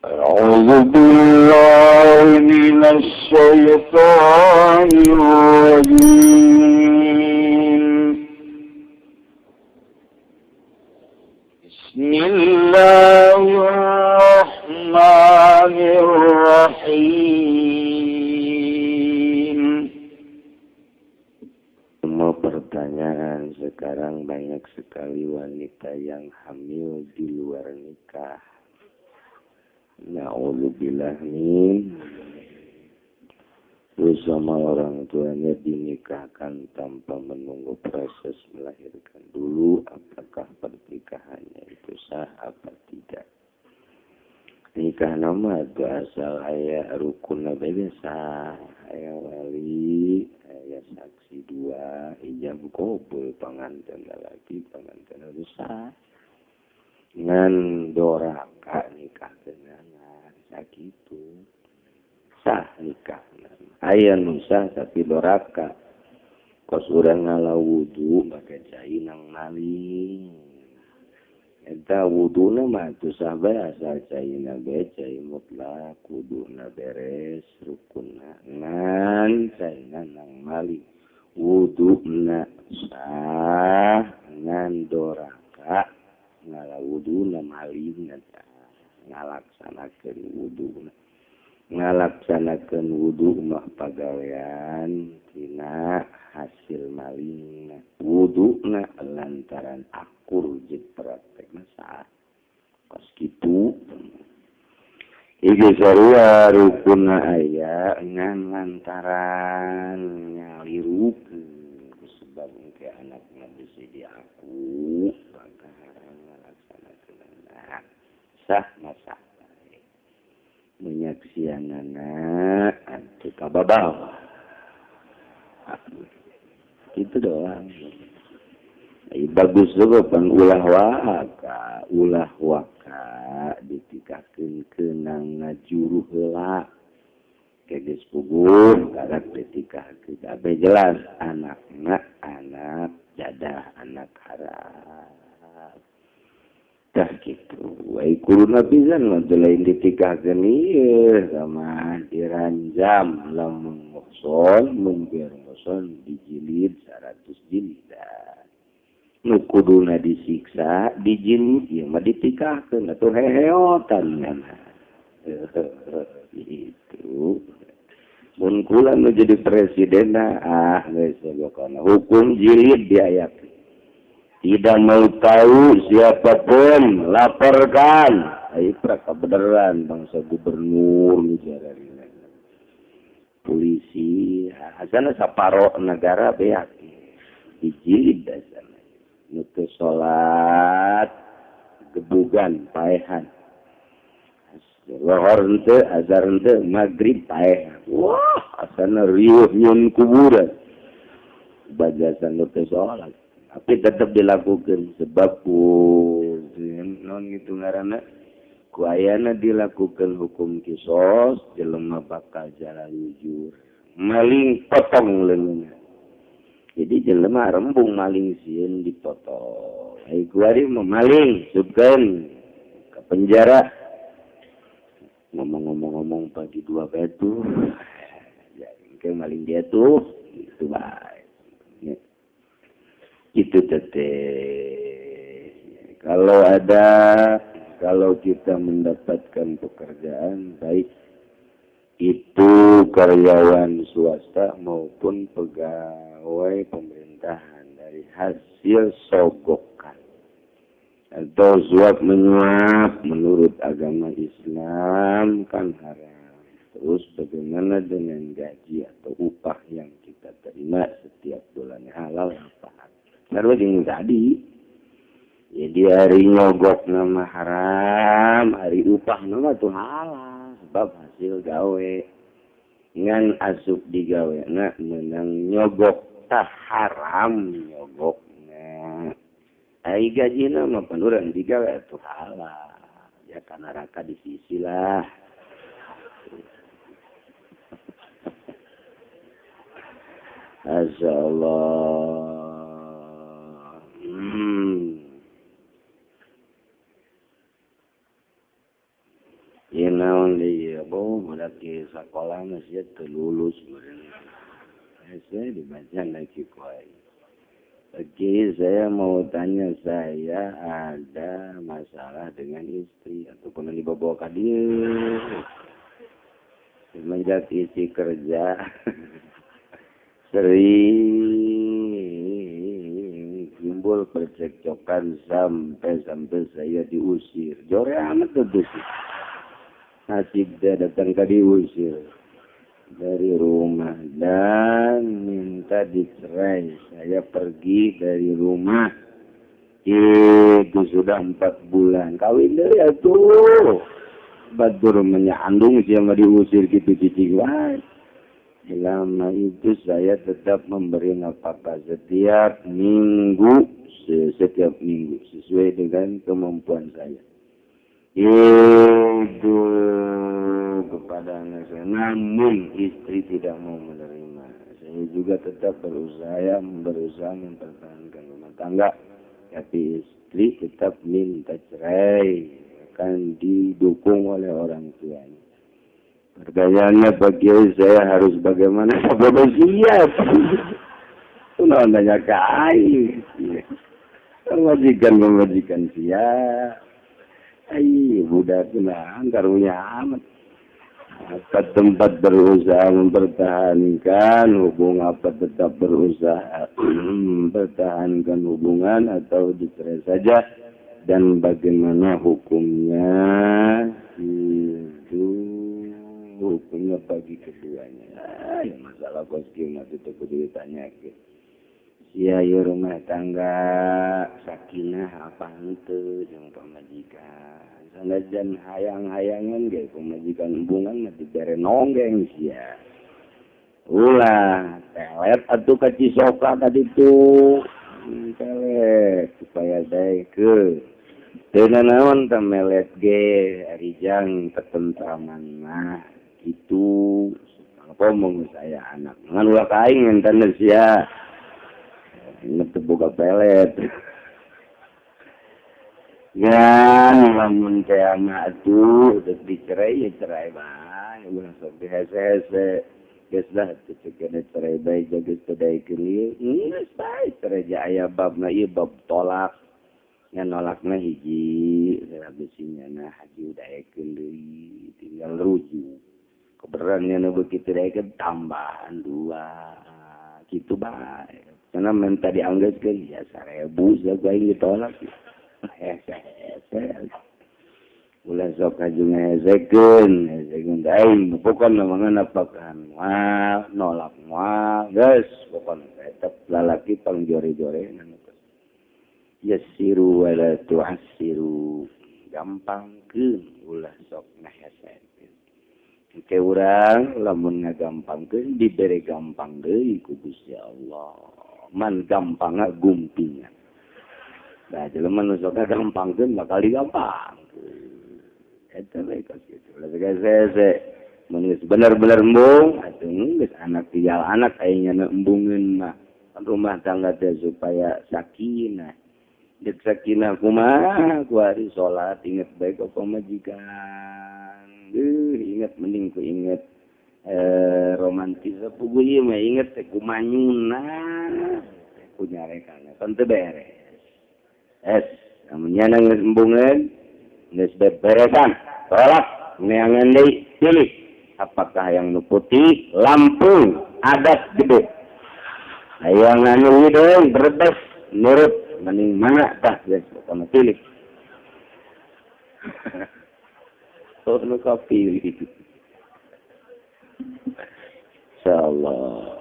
أعوذ بالله من الشيطان الرجيم. بسم الله الرحمن الرحيم. Semua pertanyaan sekarang banyak sekali wanita yang hamil di luar nikah. Na'udzubillah min. Terus sama orang tuanya dinikahkan tanpa menunggu proses melahirkan dulu, apakah pernikahannya itu sah apa tidak? Nikah nama itu asal aya rukun beda sah, aya wali, aya saksi dua, ijab kabul panganten laki panganten itu sah. Ngan doraka nikah kenangan sakitu sah nikah. Aya nu sah tapi doraka. Kos urang ngala wudu make cai nang maling. Eta wuduna mah teu sah bae asal caina bae cai mutlak wuduna beres rukunna ngan caina nang maling. Wuduna sah ngan doraka ngala wuduna maling eta ngalaksanakeun wuduna. Ngalaksanakeun wudu mah pagawean tina hasil maling. Wuduna lantaran akur jeung praktekna sah. Kos kitu. Iki sarua rukunna aya ngan lantaran nyalirukeun kusebab engke anakna bisi diaku maka ngalaksanakeun sah masa menyaksianana atuh kababawa. Itu doang. Bagus juga pan ulah waka ditikakeun keunang ngajuru heula. Geus puguh karak ditikahkeun kabeh jelas anakna anak jadah anak haram. Tah kitu. Ai kuruna pisan mah teu lain ditikahkeun ieu sama diranjam lamun muhson mun biar muhson dijilid 100 jilidan. Nu kuduna disiksa dijilid ieu mah ditikahkeun atuh heheotan kan. Itu. Mun kula nu jadi presidenna ah geus pokona hukum jilid diayakeun. Tidak mau tahu siapapun, laporkan. Ayo kebenaran bangsa gubernur misalnya. Polisi, asana saparo negara beak. Dijilid asana. Nu teu salat gebugan paehan. Lohor henteu, azhar henteu, magrib paehan. Wah, asana riuh nyun kuburan. Bajasan nu teu salat. Tapi tetap dilakukan sebab ku non gitu ngaranna ku ayana dilakukan hukum kisos jelema bakal jalan jujur maling potong leungeunna. Jadi jelema rembung maling sieun dipotong. Ai kuari mah maling subkeun ke penjara. Ngomong-ngomong pagi dua batu ya engke maling dia tuh itu bae. Itu teteh. Kalau ada, kalau kita mendapatkan pekerjaan baik itu karyawan swasta maupun pegawai pemerintahan dari hasil sogokan atau suap menyuap menurut agama Islam kan haram. Terus bagaimana dengan gaji atau upah yang kita terima setiap bulannya halal apa? Sarua jeung tadi. Jadi hari nyogok nama haram, hari upah nama tuh halal sebab hasil gawe. Ngan asup digawe na menang nyogok tah haram nyogokna. Ai gajina mah pan urang digawe tuh halal. Ya ka neraka di sisi lah. Masyaallah. Ieu naon deui ieu bo budak ieu sakola mah sia teu lulus meureun. Saya dibaca lagi ku aing. Oke, saya mau tanya, saya ada masalah dengan istri ataupun dibawa ka dieu. Semenjak istri kerja sering timbul percekcokan sampai-sampai saya diusir. Jore amat tuh sih. Nasib dia datang ke diusir dari rumah dan minta dicerai. Saya pergi dari rumah itu sudah 4 bulan. Kawin deh ya tuh. Batur menyandung sih yang diusir gitu cicing wae. Selama itu saya tetap memberi nafkah setiap minggu, setiap minggu sesuai dengan kemampuan saya. Itu kepada anak saya. Namun istri tidak mau menerima. Saya juga tetap berusaha mempertahankan rumah tangga, tapi istri tetap minta cerai, akan didukung oleh orang tuanya. Pertanyaannya bagi saya harus bagaimana? Bodoh siap. Itu nanya ke aing. Pemajikan siap. Ai budak nah karunya amat. Apa tempat berusaha mempertahankan hubungan, apa tetap berusaha mempertahankan hubungan atau dicerai saja, dan bagaimana hukumnya? Itu hukumnya bagi keduanya. Ya masalah kos kieu itu kudu ditanyakeun. Sia ieu rumah tangga sakinah apa henteu jeung pamajikan. Sanajan hayang-hayangan ge pamajikan hubungan mah dibere nonggeng sia. Ulah telet atuh ka Cisoka ka ditu. Telet supaya daekeun. Teu nanaon teh melet ge ari jang ketentraman mah kitu. Apa mung saya anak. Ngan ulah ka aing enten sia. Inget buka pelet. Ya, lamun teh anak atuh udah dicerai ya cerai bae, ulah sok dihese-hese. Geus lah teu kena cerai bae geus teu daekeun ieu. Geus bae cerai aya babna ieu bab tolak. Nya nolakna hiji, bisinya nah haji daekeun deui, tinggal rujuk. Keberannya nu begitu daekeun tambahan 2. Kitu bae. Karena minta dianggeuskeun ya 1000 saja aing ditolak. Hese-hese. Ulah sok haju ngehesekeun, hesekeun aing pokona mah ngapakan moal, nolak moal, geus pokona tetep lalaki pangjore-jore anu. Yassiru wala tu'assiru. Gampangkeun ulah sok ngahesekeun. Engke urang lamun ngagampangkeun dibere gampang deui ku Gusti Allah. Man gampang gumpingan. Nah, jelema nu sok gampangkeun bakal digampangkeun. Eta we kos kitu. Ulah hese-hese. Mun geus bener-bener embung, atuh geus anak tinggal anak aing nya embungeun mah. Rumah tangga teh supaya sakinah. Deuk sakinah kumaha ku hari salat inget bae ka pamajikan. Inget mending ku inget romantis puguh ieu mah inget teh ku manyuna teh ku nyarekana kan teu beres. Es lamun nyana geus embungeun geus beberesan tolak neangan deui pilih apakah yang nu putih Lampung adat gede hayang anu hideung Brebes nurut mending mana tah geus pokona pilih. Oh nu kapilih. Insyaallah.